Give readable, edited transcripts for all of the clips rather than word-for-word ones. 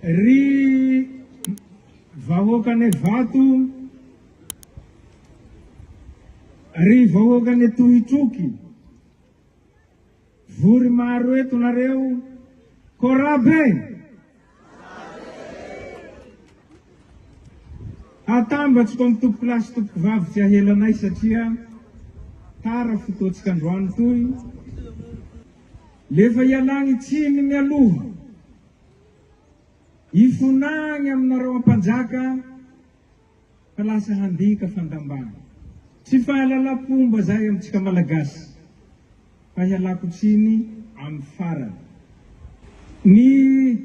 Ry vahoakan'Evato, ry vahoakan'Etohitroky, vory maro eto nareo, Korabe! Atambatsiko amin'ny tompokolahy sy tompokovavy tsy ahelanay satria tara fotoantsika androany toy, lefa ialagny tsiny mialoha. Ifonagny aminareo ampanjaka fa lasa handika fandambagna. Tsy fahalalam-pomba zay amintsika Malagasy fa hialako tsiny amin'ny farany. Ny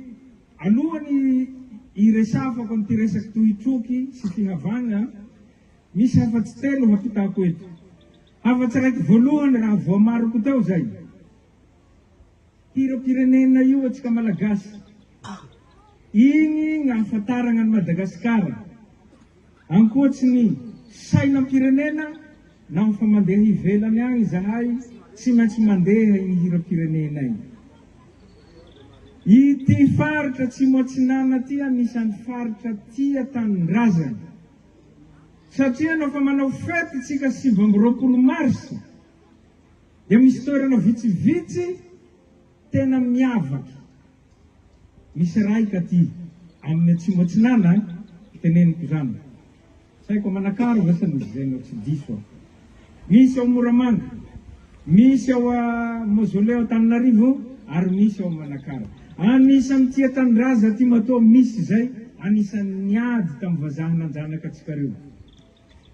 alohany hiresafako an'ity resaky tohitroky sy fihavagna, misy hafatsy telo hapitako eto. Hafatsy raiky voalohany raha voamariko teo zay. Hiram-pirenena io antsika Malagasy. Igny gn'ahafantaragna an'i Madagasikara. Ankoatsy ny sainam-pirenena, naho fa mandeha ivelany agny izahay, tsy maintsy mandeha igny hiram-pirenena igny. Ity faritra Atsimo Atsinanana ty anisan'ny faritra tia tanindrazana. Satria naho fa manao fety tsika 29 mars, Dia misy toerana vitsivitsy tena miavaka. Misy raika aty amin'ny atsimo atsinana, teneniko izany. Tsy haiko Manakara ve sa misy izay no tsy diso aho. Misy ao Moramanga, misy ao Mausolée ao Antananarivo ary misy ao Manakara. Anisan'ny tia tanindrazana aty matoa misy izay, anisan'ny niady tamin'ny vazaha nanjanaka antsika reo.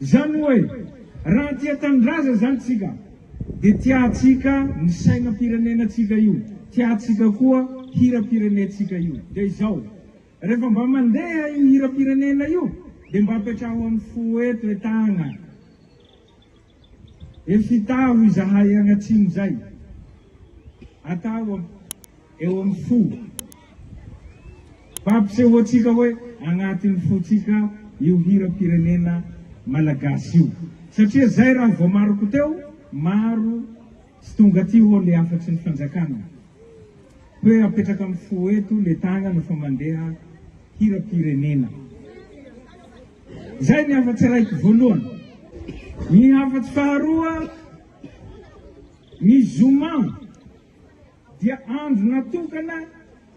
Izany hoe, raha tia tanindrazana izany tsika, dia tiantsika ny sainam-pirenenantsika io, tiantsika koa hiram-pirenentsika io. Dia izao, rehefa mba mandeha io hiram-pirenena io, dia mba apetraho amin'ny fo eto e tagna. Efitaho izahay agny atsimo zay. Atao eo amin'ny fo. Mba hampisehoantsika hoe agnatin'ny fontsika io hiram-pirenena malagasy io. Satria zay raha voamariko teo, maro tsy tonga aty ho'a le hafatry ny fanjakana. Hoe apetraka amin'ny fo eto le tagnana fa mandeha hiram-pirenena. Izay ny hafatsy raiky voalohany. Ny hafatsy faharoa, ny zoma dia andro natokana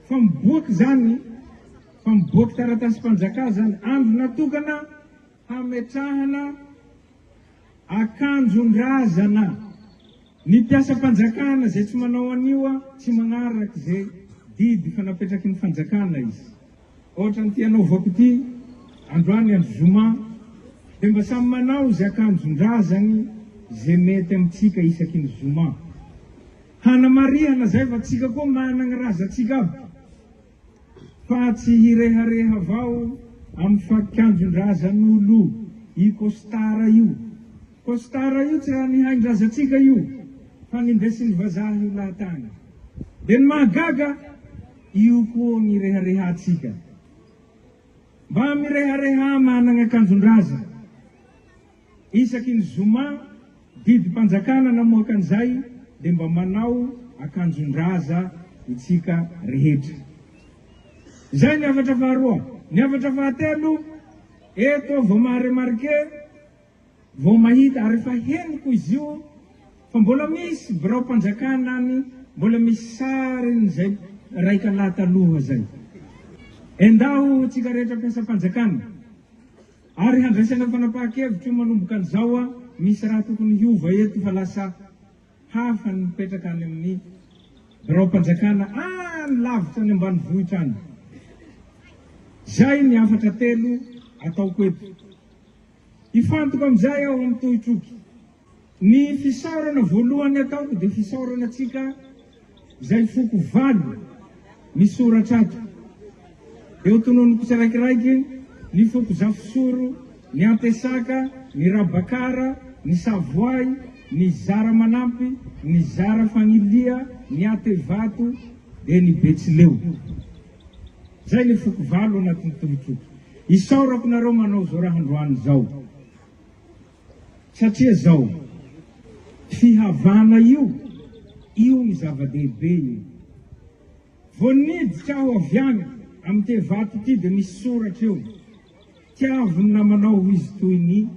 fa miboaky izany, fa miboaky taratasim-panjakà izany, andro natokana hametrahana akanjon-drazana. Ny mpiasam-panjakana izay tsy manao an'io tsy magnaraka izay didy fa napetraky ny fanjakana izy. Ohatran'ity anaovako ity, androany andro zoma, dia mba samy manao izay akanjon-drazany izay mety amintsika isaky ny zoma. Hanamarihana izay fa tsika koa managny razantsika aby. Fa tsy hirehareha avao amin'ny fakanjon-drazan'olo i costard io. Costard io tsy raha nihain-drazantsika io fa nindesin'ny vazaha io lahatany. Dia ny mahagaga, io koa nireharehantsika. Mba mirehareha managna akanjon-draza. Isaky ny zoma, didim-panjakana namoaka an'izay dia mba manao akanjon-draza itsika rehetra. Izay ny hafatra faharoa. Ny hafatra fahatelo, eto vao maha-remarquer, vao mahita ary efa henoko izy io fa mbola misy biraom-panjakana any mbola misy sarin'izay raika lahy taloha izay. Endaho tsika rehetra mpiasam-panjakana. Ary handraisana fanapahan-kevitra io manomboka an'izao a, misy raha tokony hiova eto fa lasa hafa ny mipetraka any amin'ny biraom-panjakana any lavitra any ambanivohitra any. Zay ny hafatra telo ataoko eto. Hifantoka amin'izay aho amin'ny tohitroky. Ny fisaorana voalohany ataoko dia fisaorana antsika izay foko valo misoratra ato. Dia ho tononiko tsiraikiraiky ny foko Zafisoro, ny Antesaka, ny Rabakara, ny Savoay, ny Zara Manampy, ny Zara Fagnilia, ny Atevato, dia ny Betsileo. Izay ny foko valo anatin'ny tohitroky. Isaorako nareo manao izao raha androany izao. Satria zao, fihavana io, io ny zava-dehibe io. Vao niditra aho avy any. Amin'ity vato ity dia misy soratra eo, Tiavo ny namanao ho izy toy ny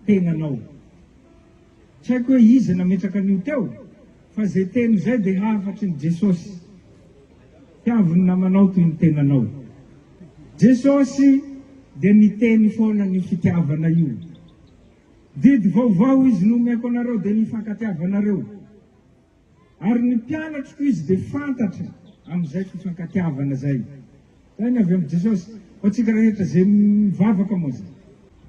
tenanao. Tsy haiko hoe iza nametraka an'io teo, fa izay teny izay dia hafatry ny Jesosy. Tiavo ny namanao toy ny tenanao. Jesosy dia niteny foana an'io fitiavana io. Didy vaovao izy no omeko anareo dia ny hifankatiavanareo. Ary ny mpianatriko izy dia fantatra amin'izay fifankatiavana izay. Izay ny avy amin'i Jesosy. Ho antsika rehetra izay mivavaka moa izay.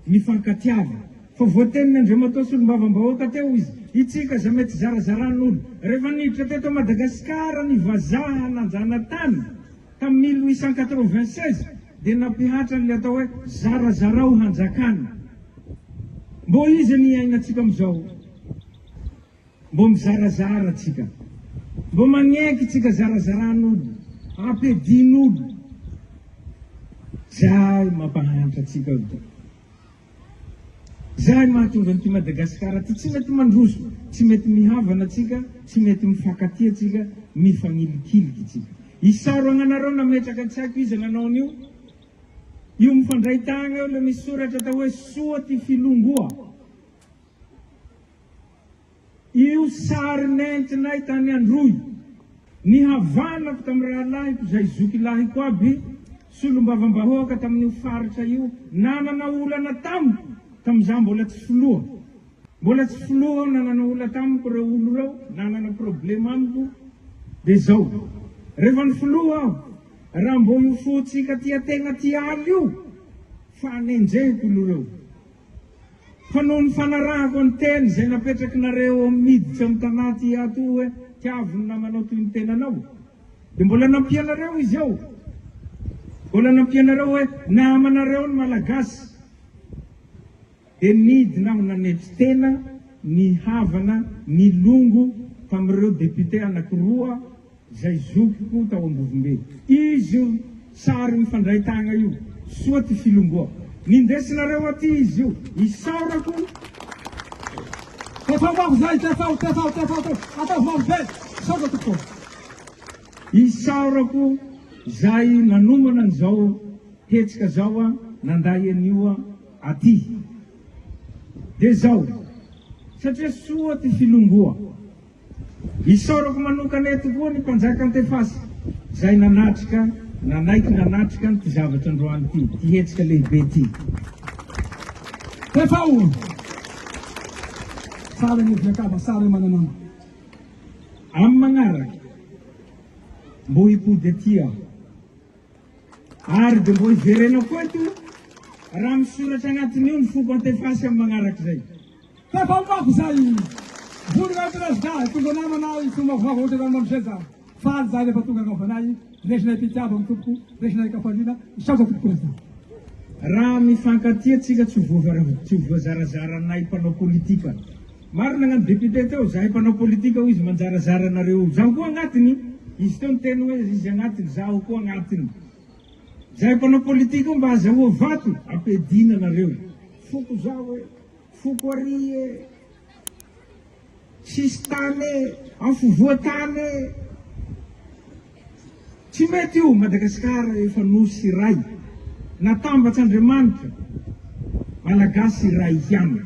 Mifankatiava. Fa voatenin'i Andriamatoa Solombavambahoaka teo izy, itsika izay mety zarazaran'olo. Rehefa niditra teto Madagasikara ny vazaha nanjanatany tamin'ny 1896 dia nampihatra an'ilay atao hoe zarazarao hanjakana. Mbô iza ny iainantsika amin'izao? Mbô mizarazara tsika. Mbô magneky tsika zarazaran'olo, ampiadian'olo. Zay mampahantra antsika io tompoko. Zay mahatonga an'ity Madagasikara ty tsy mety mandroso, tsy mety mihavana tsika, tsy mety mifankatia tsika, mifagnilikiliky tsika. Isaoragna anareo nametraka tsy haiko iza nanao an'io. Io mifandray tagna io le misy soratra atao hoe soa ty filongoa. Io sary nentinay tany Androy, nihavanako tamin'ny rahalahiko izay zoky lahiko aby, solombavambahoaka tamin'io faritra io, nanana olana tamiko tamin'izaho mbola tsy filoha. Mbola tsy filoha aho nanana olana tamiko ireo olo ireo, nanana problema amiko, dia izao, rehefa ny filoha aho, raha mbô io fontsika tia tegna tia aly io, fa anenjehiko olo ireo. Fa noho ny fanarahako ny teny izay napetrakinareo miditra amin'ny tanaty ato hoe tiavo ny namanao toy ny tenanao, dia mbola nampianareo izy eo. Mbola nampianareo hoe namanareo ny Malagasy. Dia nidina aho nanetry tena nihavana nilongo tamin'ireo député anankiroa Izay zokiko tao Ambovombe. Izy io sary mifandray tagna io. Soa ty filongoa. Nindesinareo aty izy io. Isaorako. Tefao mafy zay, tefao, tefao, tefao, tefao. Ataovy mafy be. Misaotra tompoko. Isaorako zay nanomana an'izao hetsika zao a, nanday an'io aty. De zao, satria soa ty filongoa. Isaorako manokana eto koa ny Mpanjaka Antefasy izay nanatrika, nanaiky nanatrika an'ity zavatra androany ity, ity hetsika lehibe ity. Tefao! Tsara ny viakava, tsara ny mananana. Amin'ny magnaraka, mbô hipody aty aho. Ary dia mbô hiverenako eto raha misoratra agnatin'io ny foko Antefasy amin'ny magnarak'izay. Tefao mafy zay! Vonona Prezida, tonga namana i Somavava ohatra rano Mandroseza. Faly zahay rehefa tonga agnaovanay, resinay pitiavagna tompoko, resinay kafaliana, misaotra tompoko Prezida. Raha mifankatia tsika tsy ho tsy ho voazarazaranay mpanao politika. Marina gnany député teo, zahay mpanao politika hoy izy manjarazara anareo. Zaho koa agnatiny, izy teo niteny hoe izy agnatiny, zaho koa agnatiny. Zahay mpanao politika io mba azahoa vato, ampiadiana anareo. Foko zaho e. Foko ary e! Tsisy tany e! Afovoan-tany e! Tsy mety io, Madagascar efa nosy iray, natambatr'Andriamanitra, Malagasy iray ihany.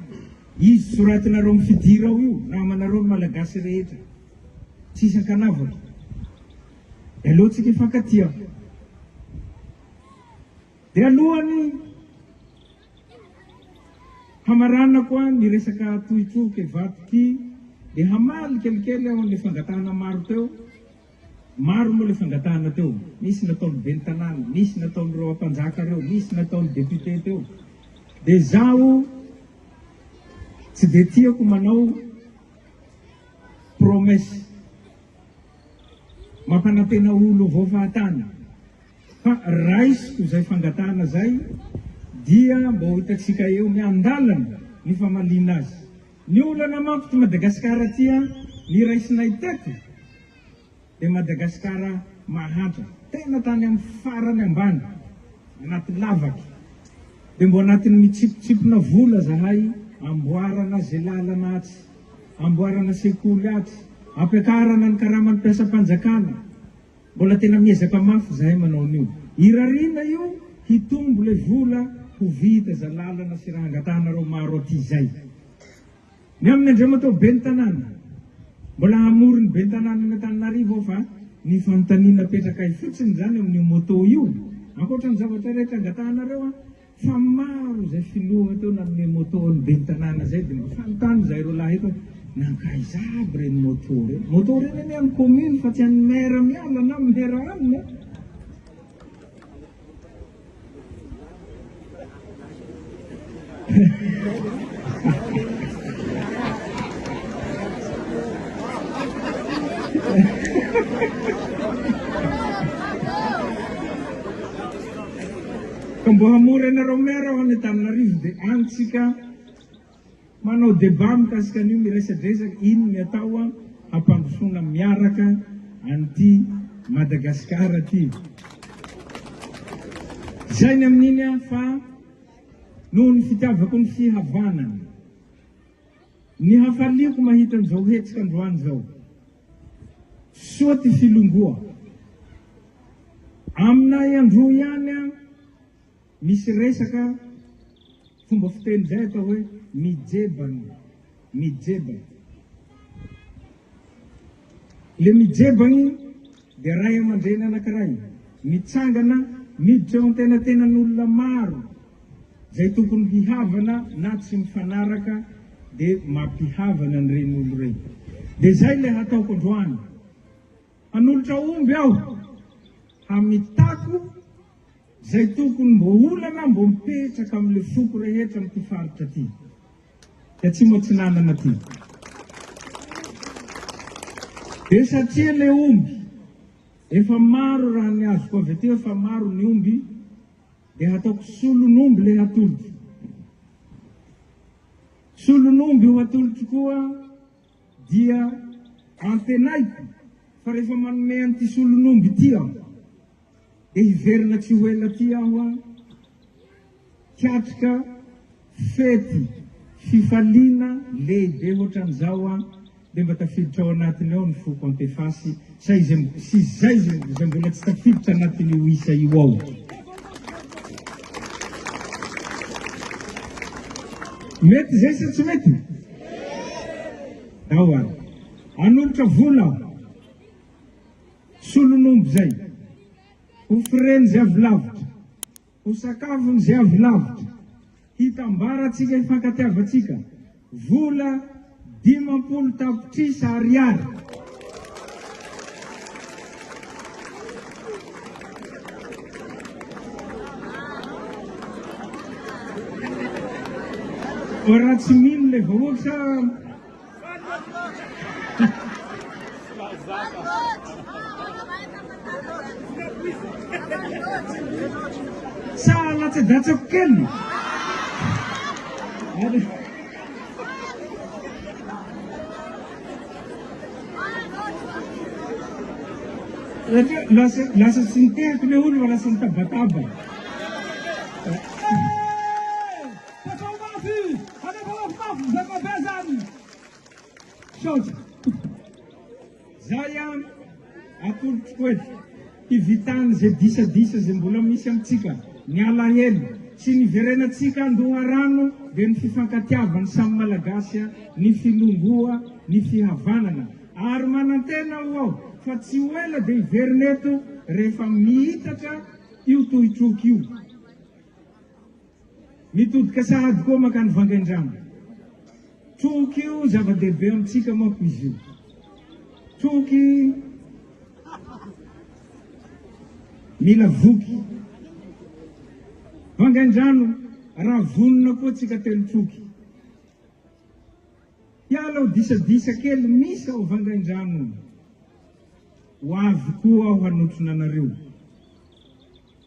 Izy soratinareo amin'ny fidira ao io, namanareo ny Malagasy rehetra. Tsisy ankanavaka. Aleo tsika hifankatia. Dia alohan'ny Hamaranako an ny resaka tohitroka e vato ty de hamaly kelikely aho anle fangatahana maro teo, maro moa le fangatahana teo, nisy nataony ben'ny tanàna, nisy nataon'ireo ampanjaka reo, nisy nataony député teo, de zaho tsy de tiako manao promesse mampanantena olo avao fahatany. Fa raisiko izay fangatahana izay dia mba ho hitantsika eo miandalana ny famaliana azy. Ny olana manko ty Madagasikara ty an, ny raisinay teto dia Madagasikara mahantra, tena tany amin'ny farany ambany, anaty lavaky, dia mbo anatin'ny mitsipotsipona vola zahay amboarana ze lalana atsy, amboarana sekoly atsy, ampiakarana ny karaman'ny mpiasam-panjakana. Mbola tena miezaka mafy zahay manao an'io. Irariana io hitombo le vola ho vita za lalana sy raha angatahanareo maro aty zay. Ny amin'ny Andriamatoa Ben'ny tanàna, mbola hamory ny Ben'ny tanànan'i Antananarivo aho fa ny fanontaniana apetrakay fotsiny izany amin'io moto io, ankoatra ny zavatra rehetra angatahanareo an, fa maro izay filoha teo nanome moto an'ny Ben'ny tanàna izay dia mba fanontany izahay roalahy eto hoe nankaiza aby ireny moto ireny? Moto ireny anie an'ny commune fa tsy an'ny maire miala na maire anona. Ka mbo hamory anareo maire aho any Antananarivo dia any tsika Manao débat mikasika an'io miresadresaka ino ny atao hampandrosoana miaraka an'ity Madagascar ty. Zay ny amin'iny aho fa noho ny fitiavako ny fihavanana, ny hafaliako mahita an'izao hetsika androany zao. Soa ty filongoa. Aminay androy ihany an. Misy resaka fomba fiteny izay atao hoe mijebagna, mijebagna. Le mijebagny dia ray aman-dreny anankiray mitsangana miditra eo antenatenan'olona maro izay tokony hihavana na tsy mifanaraka dia mampihavana an'ireny olo ireny. Dia izay ilay hataoko androany. Hanolotra omby aho hamitako Zay tokony mbo olana mbo mipetraka amle foko rehetra amty faritra ty de atsimo atsinanana ty de satria le omby efa maro raha ny azoko avy aty efa maro ny omby de hataoko solon'omby le hatolotro solon'omby ho hatolotro koa dia antenaiko fa rehefa manome an'ity solon'omby ity aho Dia hiverina tsy ho ela aty aho an, hiatrika fety fifaliana lehibe hoatran'izao an, dia mba tafiditra ao anatiny ao ny foko Antefasy sa izay sy izay izay mbola tsy tafiditra anatin'io isa io ao. Mety izay sa tsy mety? Ndao ary. Hanolotra vola aho. Solon'omby izay, ho firen'izay avy lavitra, ho sakafon'izay avy lavitra, hitambarantsika hifankatiavantsika, vola 50 tapitrisa ariary. Raha tsy mino ilay vahoaka sa Sa latsa-datsako kely? Lasa lasa tsy nitehaka ilay olona fa lasa nitabataba. Tafao mafy! Alefa mafy mafy! Zaka be zany! Misaotra. Zay an atolotroko eto hivitany ze disadisa ze mbola misy amintsika, ny alahelo sy ny hiverenantsika andoharano dia ny fifankatiavan'ny samy Malagasy, ny filongoa, ny fihavanana ary manantena aho aho fa tsy ho ela dia hiverina eto rehefa mihitatra io tohitroky io. Mitodika sahady koa mankany Vangaindrano. Toky io zava-dehibe amintsika manko izy io. Toky mila voky. Vangaindrano raha vonona koa tsika telo toky. Hiala ao disadisa kely misy ao Vangaindrano. Ho avy koa aho hanotrona anareo.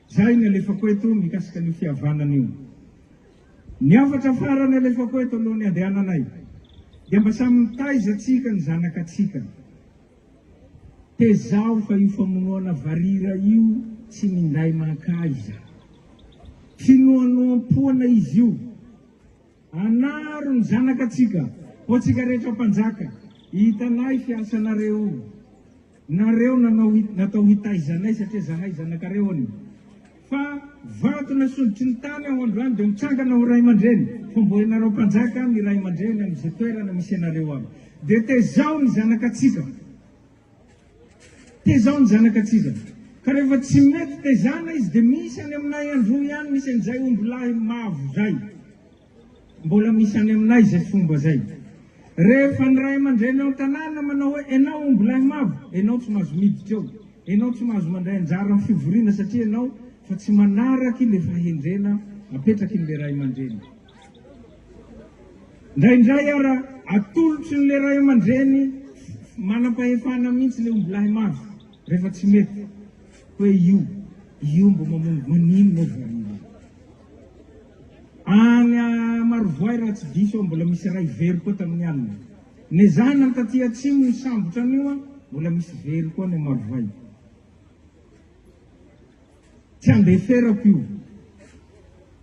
Zay ny alefako eto mikasika an'io fihavanana io. Ny hafatra farany alefako eto alohan'ny handehananay dia mba samy mitaiza tsika ny zanakatsika. Tezao fa io famonoana varira io tsy minday mankaiza. Finoanoam-poana izy io. Anaro ny zanakatsika, ho antsika rehetra mpanjaka, hitanay fiasanareo. Nareo nanao natao hitaiza anay satria zahay zanakareo anie. Fa vato nasondrotry ny tany aho androany dia mitsangana ho ray aman-dreny, fa mbo ianareo mpanjaka ny ray aman-dreny amin'izay toerana misy anareo avy. Dia tezao ny zanakatsika. Tezao ny zanakatsika. Ka rehefa tsy mety tezana izy dia misy any aminay Androy ihany misy an'izay ombilahy mavo izay. Mbola misy any aminay izay fomba izay. Rehefa ny ray aman-dreny ao an-tanàna manao hoe enao ombilahy mavo, enao tsy mahazo miditra eo, enao tsy mahazo mandray anjara amin'ny fivoriana satria enao fa tsy manaraky le fahendrena apetraky ny le ray aman-dreny. Indraindray ara atolotry ny le ray aman-dreny manam-pahefana mihitsy le ombilahy mavo rehefa tsy mety hoe io, io mbo mamono maninona io variana. Any Marovoay raha tsy diso aho mbola misy iray very koa tamin'ny alina. Nezahina ny taty atsimo nisambotra an'io mbola misy very koa any Marovoay. Tsy andeferako io.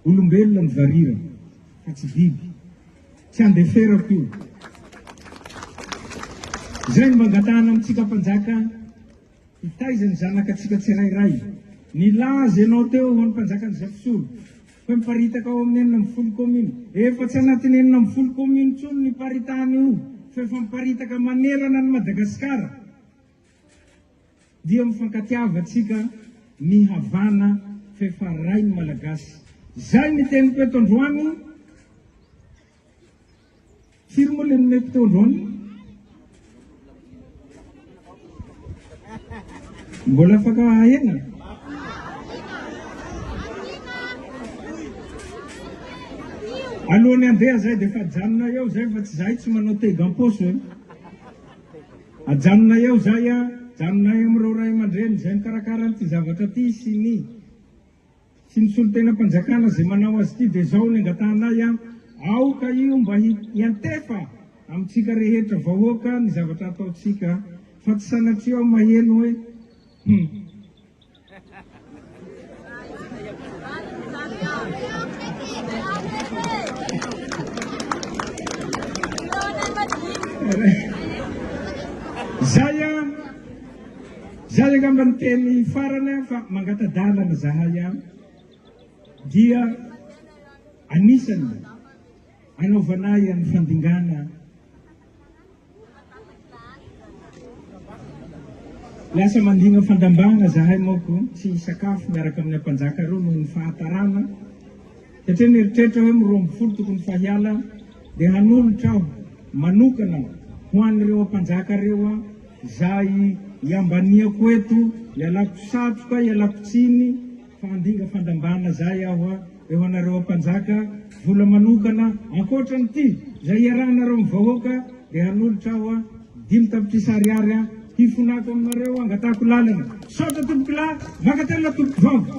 Olombelona ny varira fa tsy biby. Tsy andeferako io. Izay no mba angatahana amintsika mpanjaka. Hitaiza ny zanakatsika tsirairay. Nilaza ianao teo ho an'ny mpanjakan'i Zafisolo fa miparitaka ao amin'ny 16 commune. Efa tsy anatin'ny 16 commune intsony ny iparitahana io fa efa miparitaka manerana an'i Madagasikara. Dia mifankatiava tsika, mihavana fa efa ray ny Malagasy. Izay ny teniko eto androany. Firy moa le nomeko teo androany? Mbola afaka ahena? Alohan'ny handeha zay dia efa ajanona eo zay fa tsy zahay tsy manao teg am-paosy e. Ajanona eo zay a, ajanonay amin'ireo ray aman-dreny izay mikarakara an'ity zavatra ity sy ny Sy ny solontenam-panjakana izay manao azy ity dia izao ny angatahanay an, aoka io mba hiantefa amintsika rehetra vahoaka ny zavatra ataontsika fa tsy sanatria aho maheno hoe hum. Zay an. Zay angamba ny teny farany fa mangata-dalana zahay an dia anisany anaovanay an'ny fandingana lasa mandinga fandambagna zahay moko tsy hisakafo miaraka amin'ny ampanjaka reo noho ny fahatarana Satria nieritreritra hoe amin'ny 12 tokony fa hiala dia hanolotra aho manokana ho an'ireo ampanjaka ireo aho izay iambaniako eto, ialako satroka, ialako tsiny fa handinga fandambana izay aho eo anareo ampanjaka, vola manokana ankoatra an'ity izay iarahanareo amin'ny vahoaka dia hanolotra aho 5 tapitrisa ariary hifonako aminareo angatahako lalana. Misaotra tompokolahy, mankatelina tompokovavy.